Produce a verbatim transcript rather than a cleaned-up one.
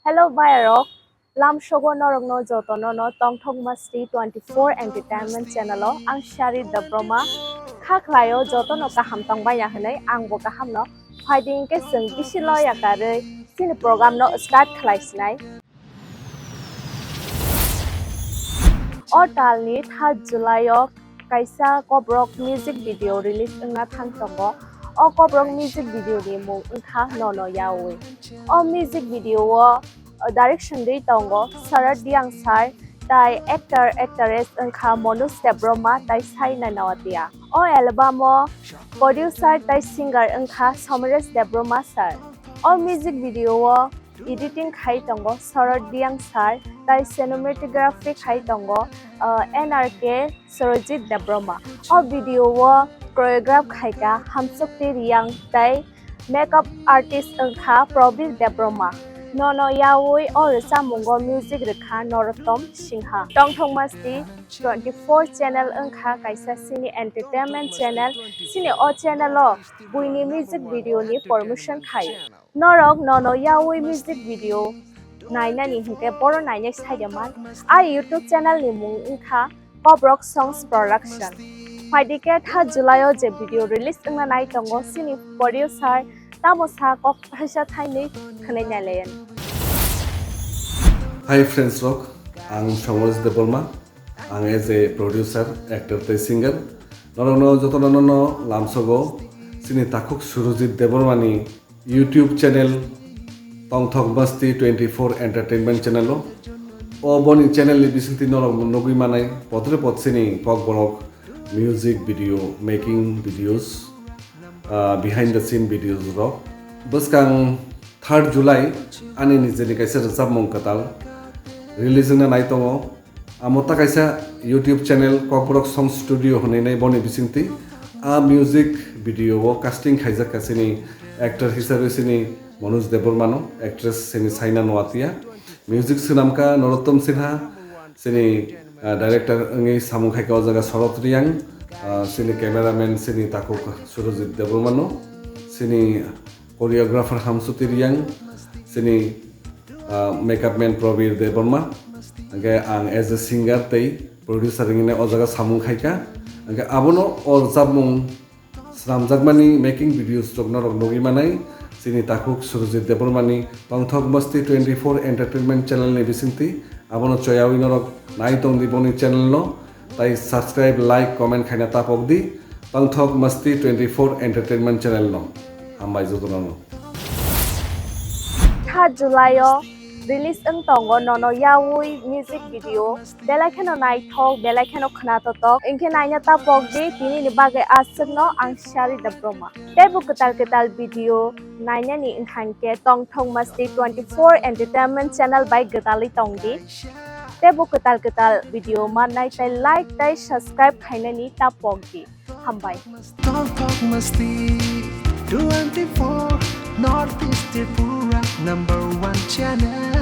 Hello bayarok, lamsogo norokno jotono no Tongthok Masti twenty-four Entertainment Channel o ang Shari Debroma. Kha khlaio jotono kaham tongbaina hwnwi angbo kahamno. Phaidi hinkhe chwng bisi loya karwi chini program no start khlai sinai. O talni third July o kaisa kobrok music video release wngna thang tongo. O kobrok music video ni mung wngkha Nono Yaui. O music video o direction rwi tongo Sharad Reang sir, tai actor actress wngkha Manoj Debbarma tai Saina Noatia. O album o producer tai singer wngkha Someresh Debbarma sir. O music video o editing khai tongo Sharad Reang sir, tai cinematography khai tongo, uh, N R K Surajit Debbarma. O video o choreograph khaikha Hamsukti Reang tai makeup artist wngkha Prabir Debbarma. Nono Yaui o rwchapmungo music rwkha Narottam Singha. Tongthok Masti twenty-four channel wngkha kaisa chini entertainment channel. Chini o channel o buini music video ni promotion khai. Norok Nono Yaui music video nainani hinkhe boro nainai saide man. A YouTube channel ni mung wngkha Kobrok Songs Production. Phaidi khe third July o je video release wngna nai tongo chini producer, tamo sa kok thaisa thainwi khwnwi nailayan. Hi friends rok, ang Someresh Debbarma. Ang as a producer, actor tei singer. Norokno jotono nono lamsogo chini takhuk Surajit Debbarmani YouTube channel Tongthok Masti twenty-four Entertainment Channel o. O boni channel ni bisingtwi norok nugwi manai potre pot chini kokborok music video making videos, ah, behind the scene videos rok. Bwskang third July ani nijeni kaisa rwchapmung kwtal release wngna nai tongo. Amo ta kaisa YouTube channel Kokborok Song Studio hwnwi nai boni bisingtwi. A music video o casting khaijak kha chini actor hisabe chini Manoj Debbarmano, actress chini Saina Noatia. Music swnamkha Narottam Sinha, chini, ah, director wngwi samung khaikha o jaga Sharad Reang, ah, chini cameraman chini takhuk Surajit Debbarmano, chini choreographer Hamsukti Reang, chini, ah, makeup man Prabir Debbarma, hwnkhe ang as a singer tei producer wngwi o jaga samung khaikha. Hwnkhe abono o rwchapmung swnamjakmani making videos rok norok nugwi manai chini takhuk Surajit Debbarmani Tongthok Masti twenty-four Entertainment Channel ni bisingtwi. Abono choyawi norok nai tongdi boni channel no. Tai subscribe, like, comment khaina tapok di Tongthok Masti twenty-four Entertainment Channel no. Hambai jotono no. Third July o release wng tongo Nono Yaui music video. Belai kheno naithok, belai kheno khwnatotok. Hinkhe naina tapok di, tini ni bagwi aswk no ang Shari Debbarma. Teibo kwtal kwtal video nainani wngkha hinkhe Tongthok Masti twenty-four Entertainment Channel bai gwdalwi tong di. Teibo kwtal kwtal video mannai tai like tai subscribe khainani tapok di. Hambai. Tongthok Masti twenty-four, North East Tripura number one channel.